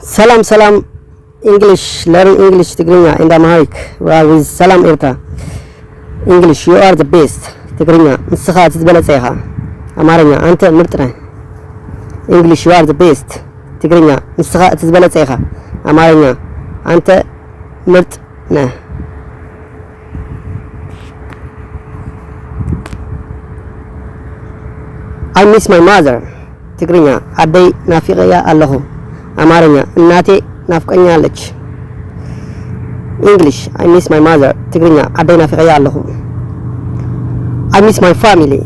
ሰላም ሰላም፣ English, learn English ትግርኛ and Amharic with ሰላም ኤርትራ። English, you are the best ትግርኛ፣ ንስኻ እቲ ዝበለጸ ኢኻ። ኣማርኛ፣ ኣንተ ምርጥ ነህ። English, you are the best ትግርኛ፣ ንስኻ እቲ ዝበለጸ ኢኻ። ኣማርኛ፣ ኣንተ ምርጥ ነህ። I miss my mother ትግርኛ፣ ኣደይ ናፊቐያ ኣለኹ። ኣማርኛ፣ እናቴ ናፍቀኛለች። English, I miss my mother ትግርኛ፣ ኣደይ ናፊቐያ ኣለኹ። I miss my family.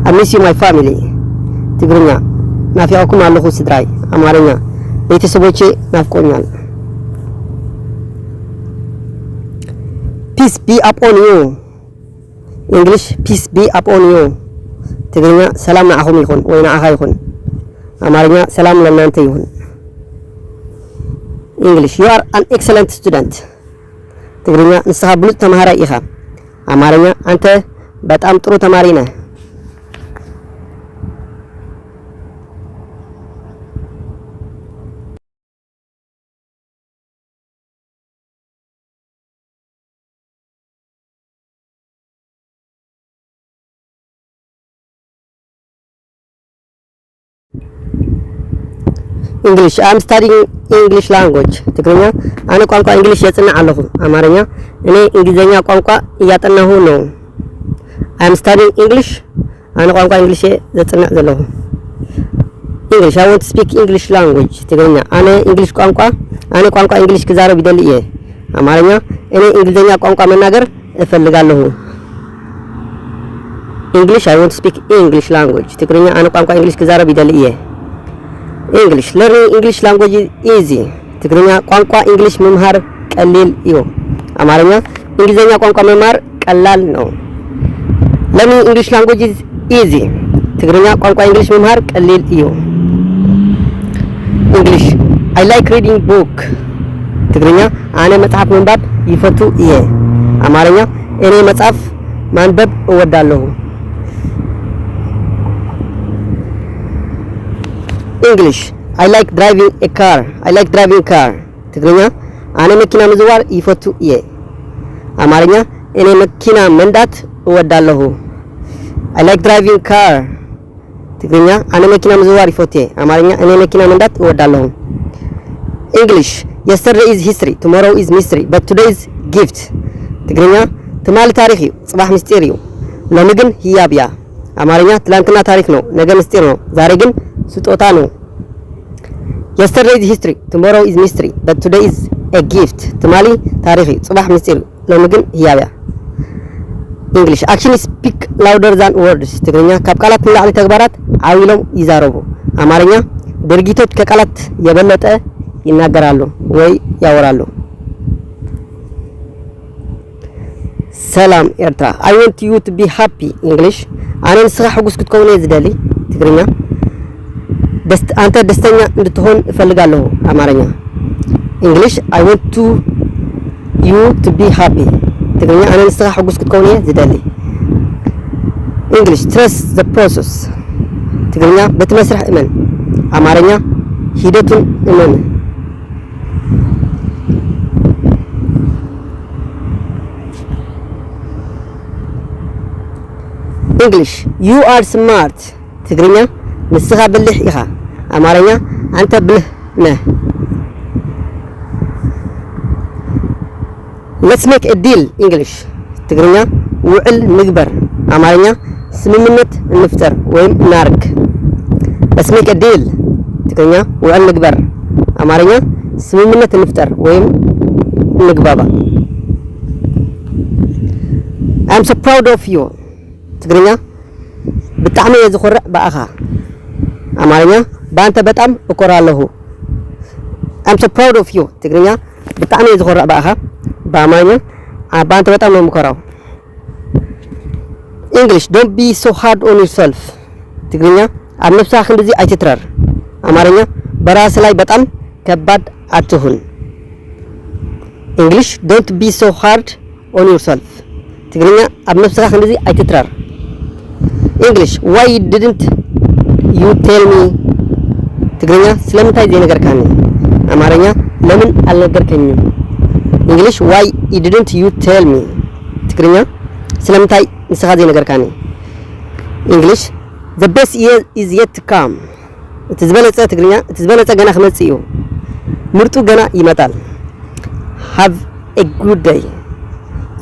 I miss you, my family ትግርኛ፣ ናፊቐኩም ኣለኹ ስድራይ። ኣማርኛ፣ ቤተሰቦቼ ናፍቆኛል። Peace be upon you. English, peace be upon you ትግርኛ፣ ሰላም ንዓኹም ይኹን ወይ ንዓኻ ይኹን። ኣማርኛ፣ ሰላም ለእናንተ ይሁን። English, you are an excellent student ትግርኛ፣ ንስኻ ብሉጽ ተማሃራይ ኢኻ። ኣማርኛ፣ ኣንተ በጣም ጥሩ ተማሪ ነህ። English, I'm studying English language ትግርኛ፣ ኣነ ቋንቋ እንግሊሽ የጽንዕ ኣለኹ። ኣማርኛ፣ እኔ እንግሊዝኛ ቋንቋ እያጠናሁ ነው። I'm studying English ኣነ ቋንቋ እንግሊሽ እየ ዘጽንዕ ዘለኹ። English, I want to speak English language ትግርኛ፣ ኣነ እንግሊሽ ቋንቋ፣ ኣነ ቋንቋ እንግሊሽ ክዛረብ ይደሊ እየ። ኣማርኛ፣ እኔ እንግሊዝኛ ቋንቋ መናገር እፈልጋለሁ። English, I want to speak English language ትግርኛ፣ ኣነ ቋንቋ እንግሊሽ ክዛረብ ይደሊ እየ። English, learning English language is easy ትግርኛ፣ ቋንቋ እንግሊሽ ምምሃር ቀሊል እዩ። ኣማርኛ፣ እንግሊዝኛ ቋንቋ መማር ቀላል ነው። Learning English language is easy ትግርኛ፣ ቋንቋ እንግሊሽ ምምሃር ቀሊል እዩ። English, I like reading book ትግርኛ፣ ኣነ መጽሓፍ ምንባብ ይፈቱ እየ። ኣማርኛ፣ እኔ መጽሐፍ ማንበብ እወዳለሁ። English, I like driving a car. I like driving car ትግርኛ፣ ኣነ መኪና ምዝዋር ይፈቱ እየ። ኣማርኛ፣ እኔ መኪና መንዳት እወዳለሁ። I like driving car ትግርኛ፣ ኣነ መኪና ምዝዋር ይፈቱ እየ። ኣማርኛ፣ እኔ መኪና መንዳት እወዳለሁ። English, yesterday is history, tomorrow is mystery, but today is gift ትግርኛ፣ ትማሊ ታሪኽ እዩ፣ ጽባሕ ምስጢር እዩ፣ ሎሚ ግን ህያብ እያ። ኣማርኛ፣ ትላንትና ታሪክ ነው፣ ነገ ምስጢር ነው፣ ዛሬ ግን ስጦታ ነው። Yesterday is history, tomorrow is mystery, but today is a gift ትማሊ ታሪኽ እዩ፣ ጽባሕ ምስጢር እዩ፣ ሎሚ ግን ህያብ እያ። English, action speak louder than words ትግርኛ፣ ካብ ቃላት ንላዕሊ ተግባራት ዓው ኢሎም ይዛረቡ። ኣማርኛ፣ ድርጊቶች ከቃላት የበለጠ ይናገራሉ ወይ ያወራሉ። ሰላም ኤርትራ፣ I want you to be happy። English፣ ኣነ ንስኻ ሕጉስ ክትከውን እየ ዝደሊ። ትግርኛ፣ ደስት- ኣንተ ደስተኛ እንድትኾን እፈልጋለሁ። ኣማርኛ፣ English, I want to you to be happy ትግርኛ፣ ኣነ ንስኻ ሕጉስ ክትከውን እየ ዝደሊ። English, trust the process ትግርኛ፣ በቲ መስርሕ እመን። ኣማርኛ፣ ሂደቱን እመን። English, you are smart ትግርኛ፣ ንስኻ ብልሕ ኢኻ። ኣማርኛ፣ ኣንተ ብልህ ነህ። Let's make a deal. English፣ ትግርኛ፣ ውዕል ንግበር። ኣማርኛ፣ ስምምነት እንፍጠር ወይም እናርግ። Let's make a deal. ትግርኛ፣ ውዕል ንግበር። ኣማርኛ፣ ስምምነት እንፍጠር ወይም እንግባባ። I'm so proud of you ትግርኛ፣ ብጣዕሚ እየ ዝኾርዕ ብኣኻ። ኣማርኛ፣ በአንተ በጣም እኮራለሁ። I'm so proud of you ትግርኛ፣ ብጣዕሚ እየ ዝኾርዕ ብኣኻ። ብኣማርኛ፣ በአንተ በጣም ነው የምኮራው። English, don't be so hard on yourself ትግርኛ፣ ኣብ ነብስኻ ክንድዚ ኣይትትረር። ኣማርኛ፣ በራስ ላይ በጣም ከባድ አትሁን። English, don't be so hard on yourself ትግርኛ፣ ኣብ ነብስኻ ክንድዚ ኣይትትረር። English, why didn't you tell me ትግርኛ ስለምንታይ ዘይነገርካኒ? ኣማርኛ ለምን ኣልነገርከኝም? English why you didn't you tell me? ትግርኛ ስለምንታይ ንስኻ ዘይነገርካኒ? English the best is yet to come። እቲ ዝበለጸ ትግርኛ እቲ ዝበለጸ ገና ክመጽእ እዩ። ምርጡ ገና ይመጣል። Have a good day።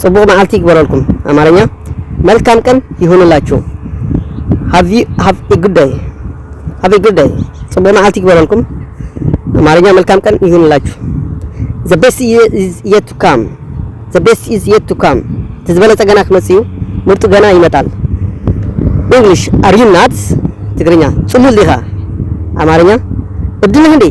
ጽቡቕ መዓልቲ ይግበረልኩም። ኣማርኛ መልካም ቀን ይሁንላችሁ። Have you have a good day። Have a good day። ጽቡቕ መዓልቲ ይግበረልኩም። ኣማርኛ መልካም ቀን ይሁንላችሁ። The best is yet to come። The best is yet to come። እቲ ዝበለጸ ገና ክመጽእ እዩ። ምርጡ ገና ይመጣል። English are you nuts? ትግርኛ ጽሉል ዲኻ? ኣማርኛ እብድነህ እንዴ?